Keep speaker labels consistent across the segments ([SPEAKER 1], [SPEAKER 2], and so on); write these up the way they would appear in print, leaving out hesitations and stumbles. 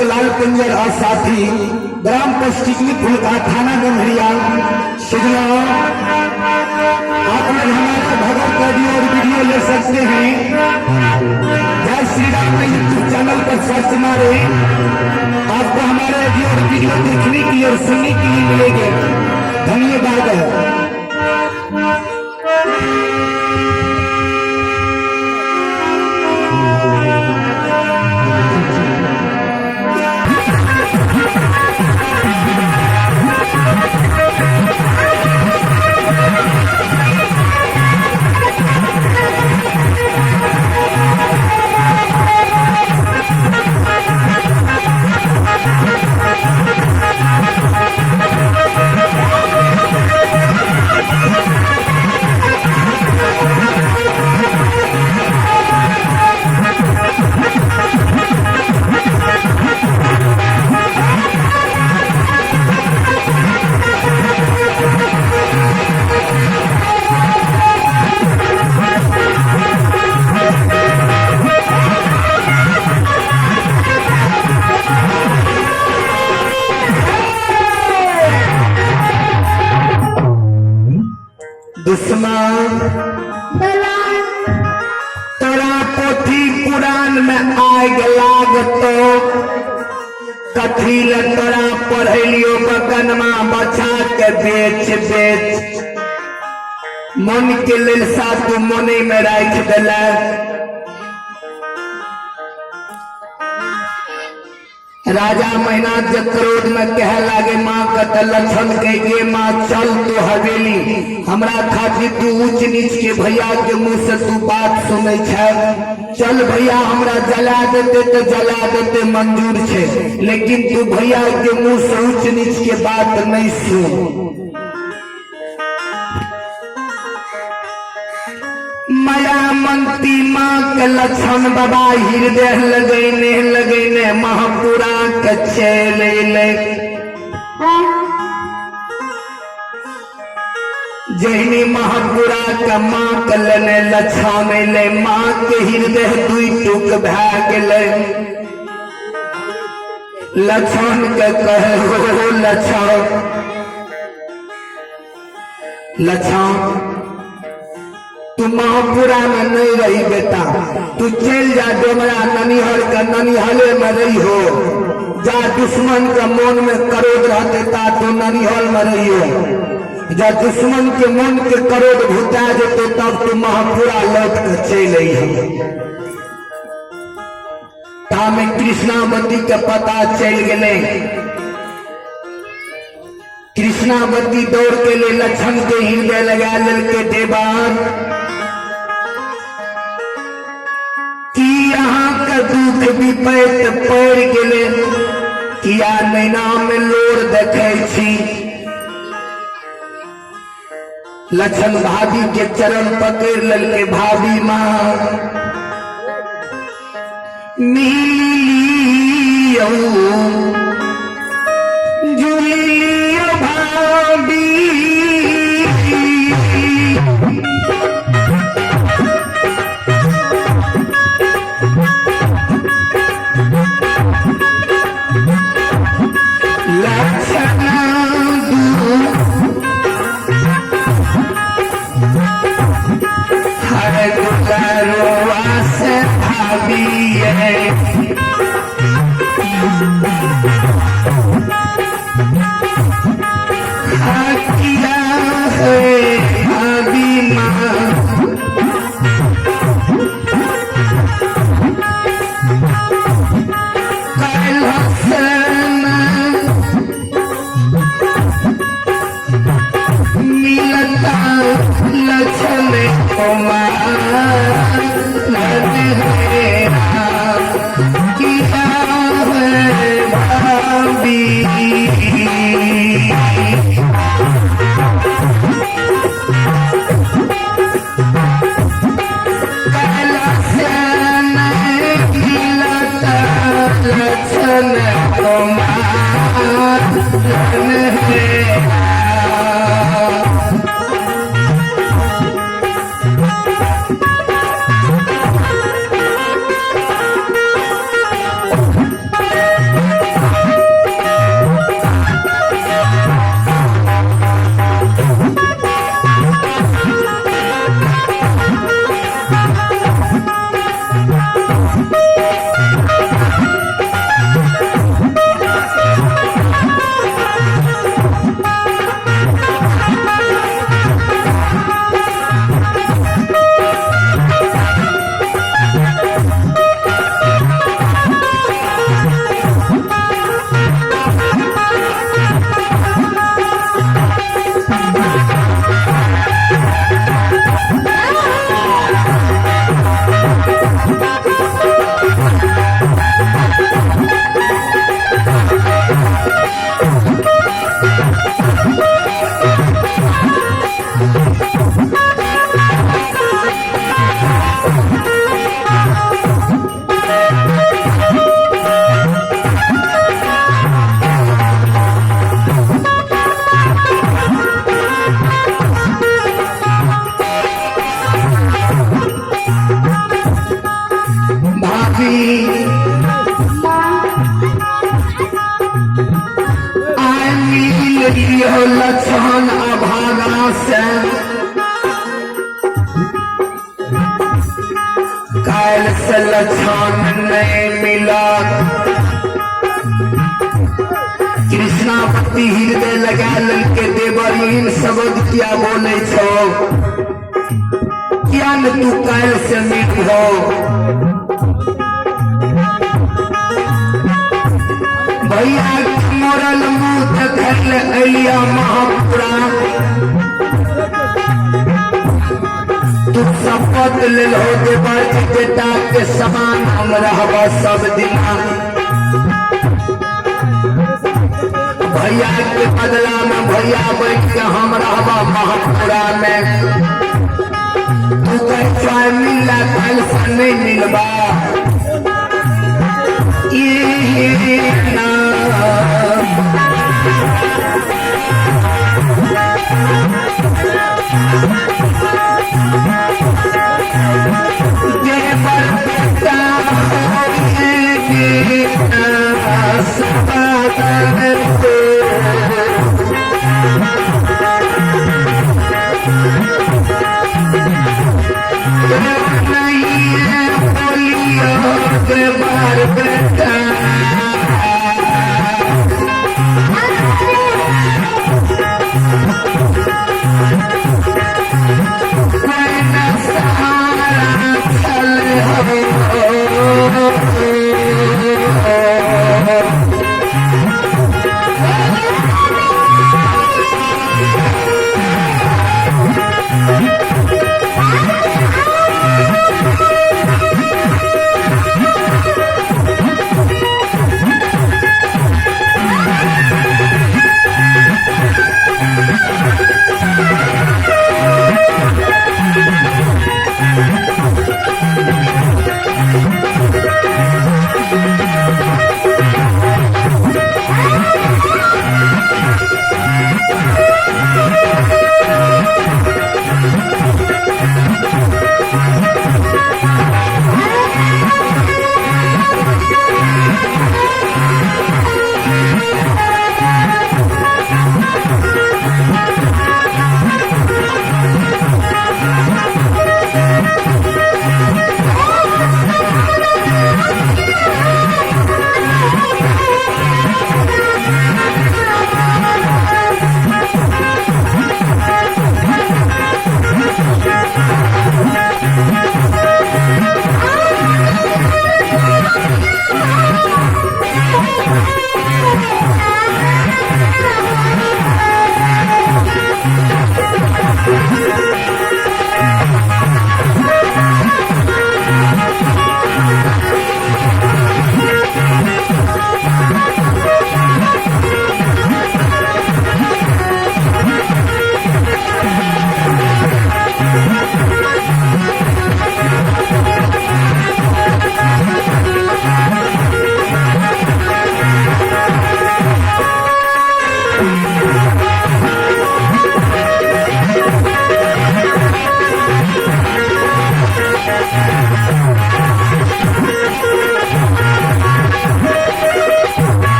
[SPEAKER 1] गायक लाल कुंजर और साथी, ग्राम पोस्ट टिकली फुलका, थाना गम्हरिया, सुजलाओ। आप लोग हमारे भगत ऑडियो और वीडियो ले सकते हैं। जय श्री राम यूट्यूब चैनल पर सर्च मारे, आपको हमारे ऑडियो और वीडियो देखने की और सुनने के लिए मिलेंगे। धन्यवाद है। दुश्मन तोरा पोथी पुराण में आग लागतो, कथी ले तोरा पढ़ेलियो बकनमा बचा के बेच बेच मन के लेल सा तू मने में राख देला। राजा महीना के क्रोध में कह लागे माँ के त लक्षण के गे माँ चल तू हवेली, हमरा खातिर तू ऊंच नीच के भैया के मुंह से तू बात सुनै छै, चल भैया हमरा जला देते तो जला देते मंजूर छै, लेकिन तू भैया के मुंह से ऊंच नीच के बात नहीं सुन। माया मंती माँ के लक्षण बाबा हृदय लगैने लगैने महापुरा के चल अयलै। जहिनी महापुरा के माँ के लेने लक्षण अयलै, माँ के हृदय दुई टुक भए गेलै। लक्षण के कहे हो लक्षण लक्षण तू महापुरा में नहीं रही बेटा, तू चल जा डोमरा ननिहर के ननिहले में रही हो, जा दुश्मन के मन में क्रोध रहते ता तू ननिहल में रही हो, जा दुश्मन के मन के क्रोध भुता जेते तब तू महापुरा लौट के चल आई हो। तामे कृष्णावती के पता चल गए। कृष्णावती दौड़ के लिए लक्षण के हृदय लगा ललके देवान कि यहाँ के दुख विपैत पड़ गेले, किया नैना में लोर देखे छी। लक्षण भाभी के चरण पकड़ ललके, भाभी माँ मिलियो जुलियो भाभी, लक्षण हर गुजरुआ से भाभी है। किया है भाभी माँ मिलता लक्षण कुमार किया है भाभी। लक्षण कुमार है। से काल से लक्षण नहीं मिला। कृष्णावती हृदय लगा ललके देवर इन शब्द क्या बोले छो, क्या न तू काल से मिट हो। भैया मोरल मुंह देखल अलिया महापुरा, तू शपथ लेल हो देवर जी बेटा के समान हम रहब सब दिना। भैया के बदला में भैया बैठ के हम रहब महापुरा में। तू कह चाहे मिला कल से नहीं मिलबा। ई ना देवर बेटा देवर बेटा।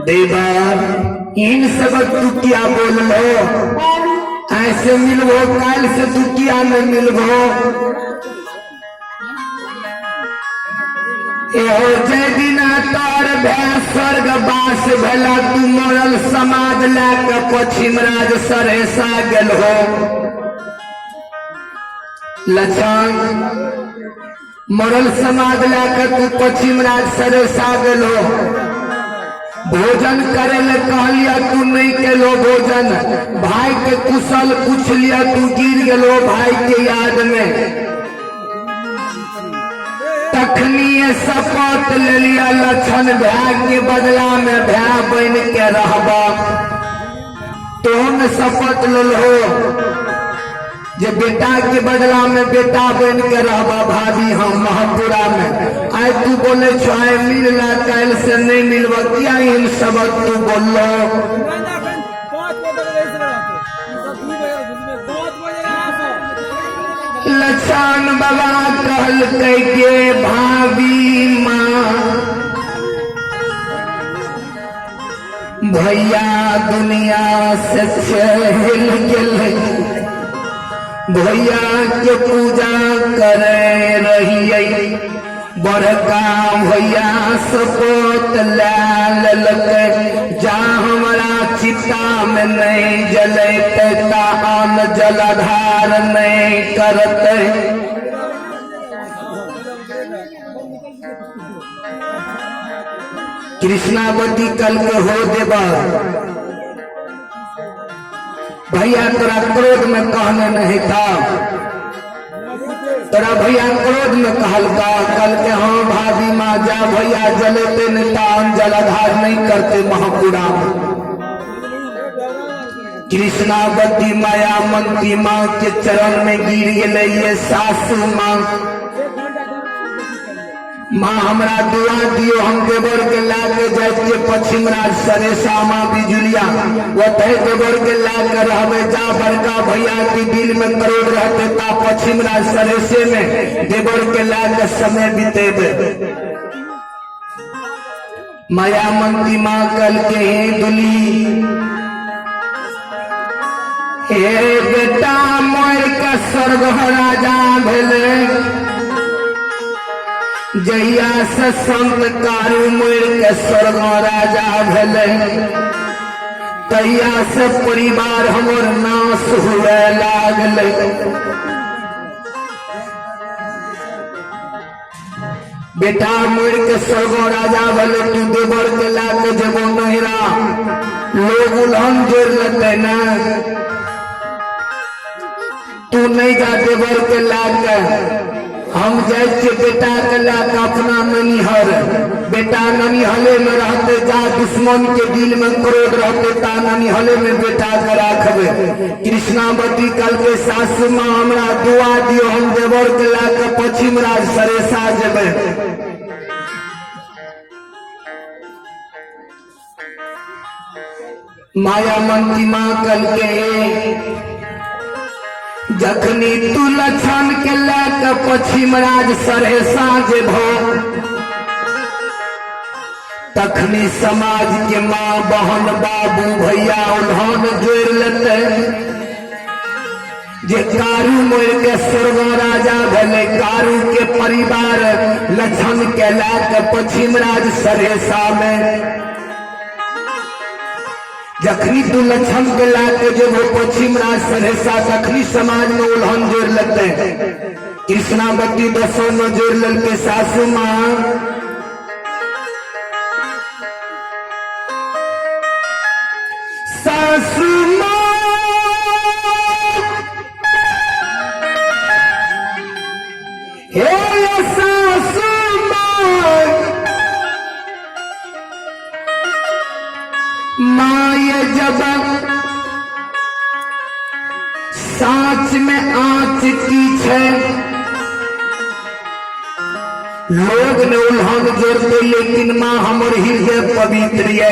[SPEAKER 1] देवा इन सबक तू क्या बोल लो? आइ से मिलबो काल्हि से तू किया नहीं मिलबो। एहो जे दिना तोर भै स्वर्गवास भेला, तू मरल समाज लए के पश्चिम राज सरेसा गेल हो। लछन, मरल समाज लए के तू पश्चिम राज सरेसा गेल हो। भोजन करे ले कहलिया, तू नहीं केलो भोजन। भाई के कुशल पूछ लिया, तू गिर गेलो भाई के याद में। तखनी शपथ ले लिया लक्षण, भाई के बदला में भाई बन के रहबा। तो ने शपथ लेलो जे बेटा के बदला में बेटा बन के रहबा भाभी हम महपुरा में। आइ तू बोले छो आइ मिलला, काल्हि से नहीं मिलबा, किया एहन सबक तू बोललो? लक्षण बाबा कहलकै के भाभी माँ, भैया दुनिया से चल गेलै, भैया के पूजा करे रहियै, बड़का भैया सपोत लै लेलकै, जा हमरा चिता में नहीं जलेतै ता अन्न जलाधार नहीं करतै। कृष्णावती कल के हो देबा भैया, तोरा क्रोध में कहने नहीं था, तोरा भैया क्रोध में कहलका। कल के हाँ भाभी माँ, जा भैया जलेते नहीं ता अन्न जलाधार नहीं करते महापुरा में। कृष्णावती माया मंती माँ के चरण में गिर गेलै, ये सासू माँ, माँ हमरा दुआ दियो, हम देवर के ला के जाय छियै पश्चिम राज सरेसा माँ बिजुलिया, ओतहि देवर के ला के रहबै। जा बड़का भैया के दिल में क्रोध रहते ता पश्चिम राज सरेसे में देवर के ला के समय बितेबै। माया मंती माँ कल के हे दुली, हे बेटा मर के स्वर्ग राजा भेले, जहिया से संत कारू मर के स्वर्ग राजा भेले तहिया से परिवार हमर नाश हुए लागले। बेटा मर के स्वर्ग राजा भेले, तू देवर के ला के जेबो नहिरा, लोग उल्हन जोड़ लेते ना, तू नहीं जा देवर के ला के, हम जाइ छियै बेटा के ला के अपना ननिहर। बेटा ननिहले में रहते, जा दुश्मन के दिल में क्रोध रहते ता ननिहले में बेटा के राखबे। कृष्णावती कल के सासू माँ हमरा दुआ दियो, हम देवर के ला के पश्चिम राज सरेसा जेबै। माया मंती माँ कल के जखनी तू लक्षण के ला के पश्चिम राज सरेसा जेबो तखनी समाज के माँ बहन बाबू भैया उन्होंने जोड़ लेते जे कारू मर के स्वर्ग राजा भेले, कारू के परिवार लक्षण के ला के पश्चिम राज सरेसा में। जखनी तू लक्षण के ला के जेबो पश्चिम राज सरेसा तखनी समाज में उल्हन जोड़ लेते। कृष्णावती दसों में जोड़ लेते सासू माँ, सासू माँ हे सासू माँ, माँ ये जब साँच में आँच की छे, लोग ने उल्हन जोड़ते लेकिन माँ हमर हृदय पवित्र ये,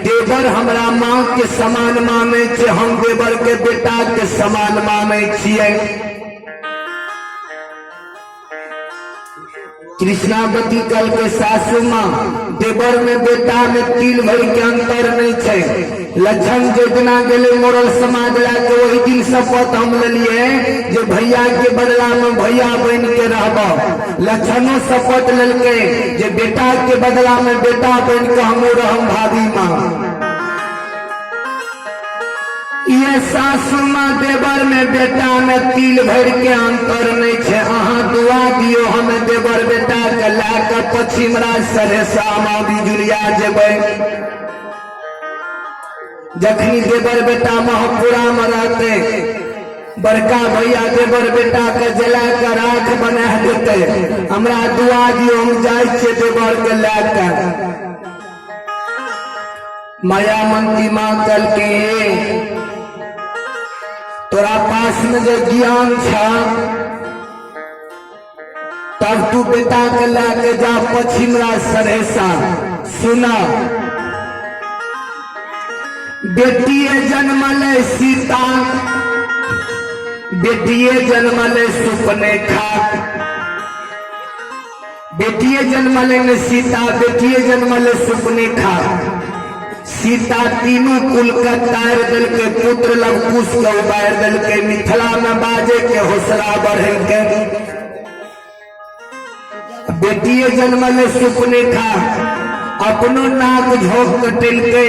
[SPEAKER 1] देवर हमरा माँ के समान माने छे, हम देवर के बेटा के समान माने छियै। कृष्णावती कल के सासू माँ, देवर में बेटा में तिल भर के अंतर नहीं छे। लक्षण जे दिना गेलै मोरल समाज लए के, ओहि दिन शपथ हम लेलिए जे भैया के बदला में भैया बन के रहब। लक्षणों शपथ लेलकै जे बेटा के बदला में बेटा बन के हमहूँ रहम। भाभी माँ, ये सासू माँ, देवर में बेटा में तिल भर के अंतर नहीं छे। अहाँ दुआ दियो, हम देवर बेटा के लए के पश्चिम राज सरेसा माँ बिजुलिया जेबै। जखनी देवर बेटा महपुरा में रहते, बड़का भैया देवर बेटा के जला के राख बना देते। हमरा दुआ दियो, हम जाइ छियै देवर के लए के। मायामंती माँ कहलकै, तोरा पास में जे ज्ञान छ तब तू बेटा के लए के जा पश्चिम राज सरेसा। सुना, बेटिए जन्मल सीता, बेटिए जन्मल सुपनेखा, बेटिए जन्मल ने सीता, बेटिए जन्मल सुपनेखा। सीता तीनू कुल के तार दिलके, पुत्र लव कुश के उबार दिलके, मिथिला में बाजे के हौसला बढ़े के। बेटिए जन्मल सुपनेखा, अपनो नाक झोंक कटेलके,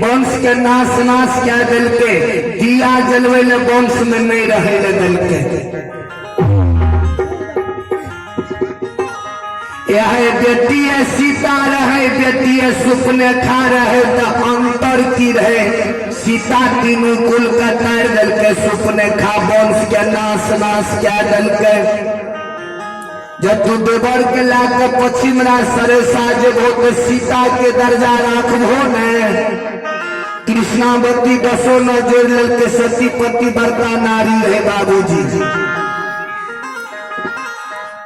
[SPEAKER 1] वंश के नाश नाश कए देलके, दिया जलवे ले वंश में नहीं रहे ले देलके। यह बेटिए सीता रहे, बेटिए सुपनेखा रहे, तो अंतर की रहे? सीता तीनू कुल के तार देलके, सुपनेखा वंश के नाश नाश कए देलके। जब तू देवर के ला के पश्चिम राज सरेसा जेबो तो सीता के दर्जा राखबो ने? कृष्णावती दसो न जोड़ लेलके, सती पति बड़का नारी रहे बाबूजी।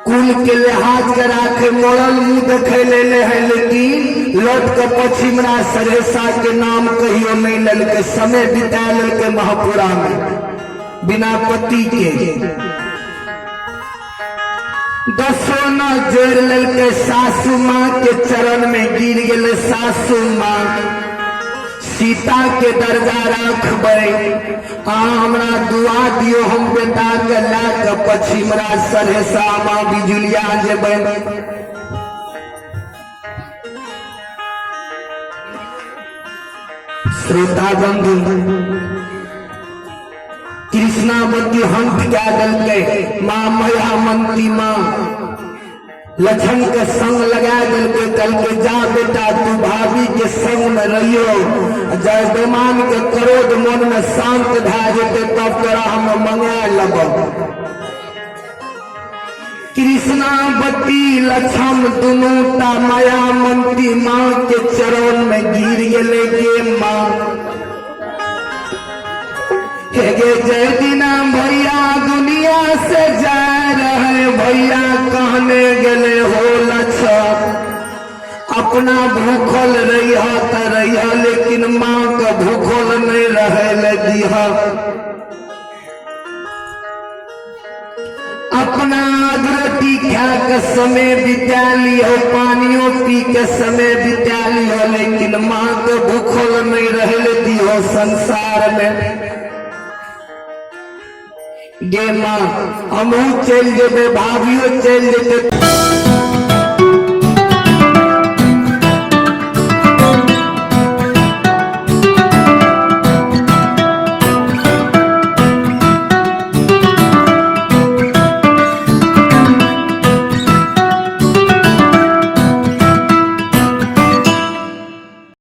[SPEAKER 1] कुल के लिहाज के राखे, मरल मुंह देखे ले ले है, लेकिन लौट के पश्चिम राज सरेसा के नाम कहियो नहीं ललके। समय बिता ललके महापुरा में बिना पति के। दसो न जोड़ ललके, सासू माँ के चरण में गिर गेले। सासू माँ, सीता के दर्जा राखबै, आ हमरा दुआ दियो, हम बेटा के लए के पश्चिम राज सरेसा माँ बिजुलिया जेबै। श्रोता बंधु, कृष्णावती हंस कए देलकै। माँ मायामंती माँ लक्षण के संग लगा देलकै। कहलकै, जा बेटा, तू भाभी के संग में रहियो, जब बेमान के क्रोध मन में शांत भए जेतै तब तोरा हम मंगा लेब। कृष्णावती लक्ष्मण दुनू टा मायामंती माँ के चरण में गिर गेलै। गे माँ, हे गे, जय दिना भैया दुनिया से जा रहे, भैया कहने गेले, हो लक्षण, अपना भूखल रही त रही, लेकिन माँ के भूखल नहीं रहे ले दिह। अपना रोटी खा के समय बिता लियो, पानियो पी के समय बिता लियो, लेकिन माँ के भूखल नहीं रहे दियो संसार में। गे माँ, हमहू चलि जेबै, भाभियो चलि जेतै।